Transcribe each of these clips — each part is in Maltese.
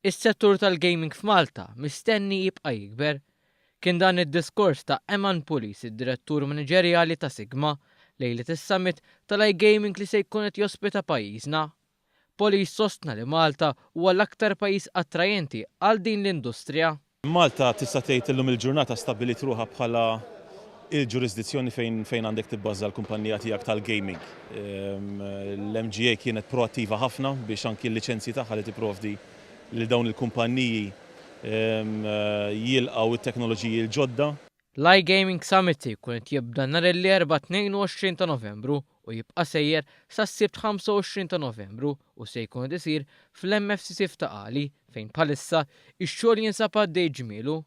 Is-settur tal-gaming f'Malta mistenni jibqa' jikber. Kien dan id-diskors ta' Eman Pulis, id-Direttur Maniġerjali ta' Sigma, lejliet is-Summit tal-iGaming li se jkun qed jospita pajjiżna. Pulis sostna li Malta huwa l-aktar pajjiż attrajenti għal din l-industrija. Malta tista' tgħid illum il-ġurnata stabbiliet ruħha bħala il-ġurisdizzjoni fejn fejn għandek tibbaża l-kumpanija tiegħek tal-gaming. L-MGA kienet proattiva ħafna biex anki l-liċenzji tagħha li tipprovdi lil dawn il-kumpanniji jilqgħu t-teknoloġiji l-ġodda. L-iGaming Summit se jkun qed jibda nhar l-Erbgħa 22 ta' Novembru u jibqa' sejjer sas-Sibt 25 ta' Novembru u se jkun qed isir fl-MFCC f'Ta' Qali fejn bħalissa x-xogħol jinsab għaddej ġmielu.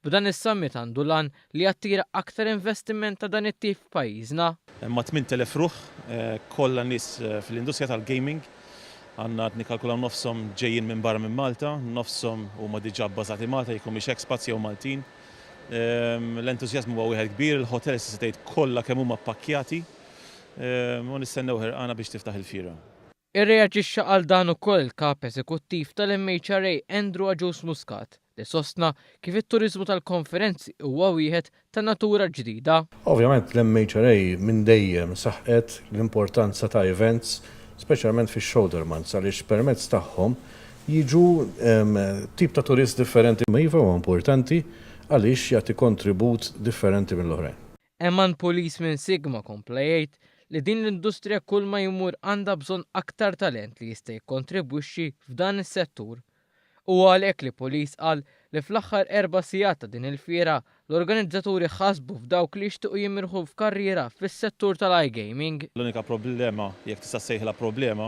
B'dan is-summit għandu l-għan li jattira aktar investiment ta' dan it-tip f'pajjiżna. Ma' 8,000 ruħ, kollha nies fl-industrija tal-gaming. Għandna qed nikkalkulaw nofshom ġejjin minn barra minn Malta, nofshom huma diġà bbażati Malta jekk humiex expats jew Maltin. L-entużjażmu huwa wieħed kbir, il-hotels tista' tgħid kollha kemm huma ppakkjati u nistennew ħerqana biex tiftaħ il-fiera. Irreaġixxa għal dan ukoll il-Kap Eżekuttiv tal-MHRA Andrew Agius Muscat li sostna kif it-turiżmu tal-konferenzi huwa wieħed ta' natura ġdida. Ovvjament l-MHRA minn dejjem saħqet l-importanza ta' events speċjalment fix-shoulder months għaliex permezz tagħhom jiġu tip ta' turist differenti. Iva huwa importanti għaliex jagħti kontribut differenti mill-oħrajn. Eman Pulis minn Sigma kompla jgħid li din l-industrija kulma jmur għandha bżonn aktar talent li jista' jikkontribwixxi f'dan is-settur. Huwa għalhekk li Pulis qal li fl-aħħar 4 sigħat ta' din il-fiera l-organizzaturi ħasbu f'dawk li jixtiequ jimirħu f'karriera fis-settur tal-iGaming. L-unika problema, jekk tista' ssejħilha problema,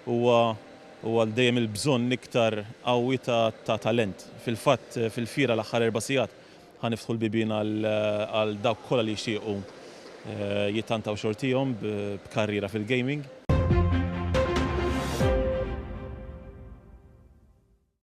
huwa dejjem il-bżonn iktar qawwi ta' talent. Fil-fatt fil-fiera l-aħħar 4 sigħat ħa niftħu l-bibien għal dawk kollha li jixtiequ jittantaw xortihom b'karriera fil-gaming.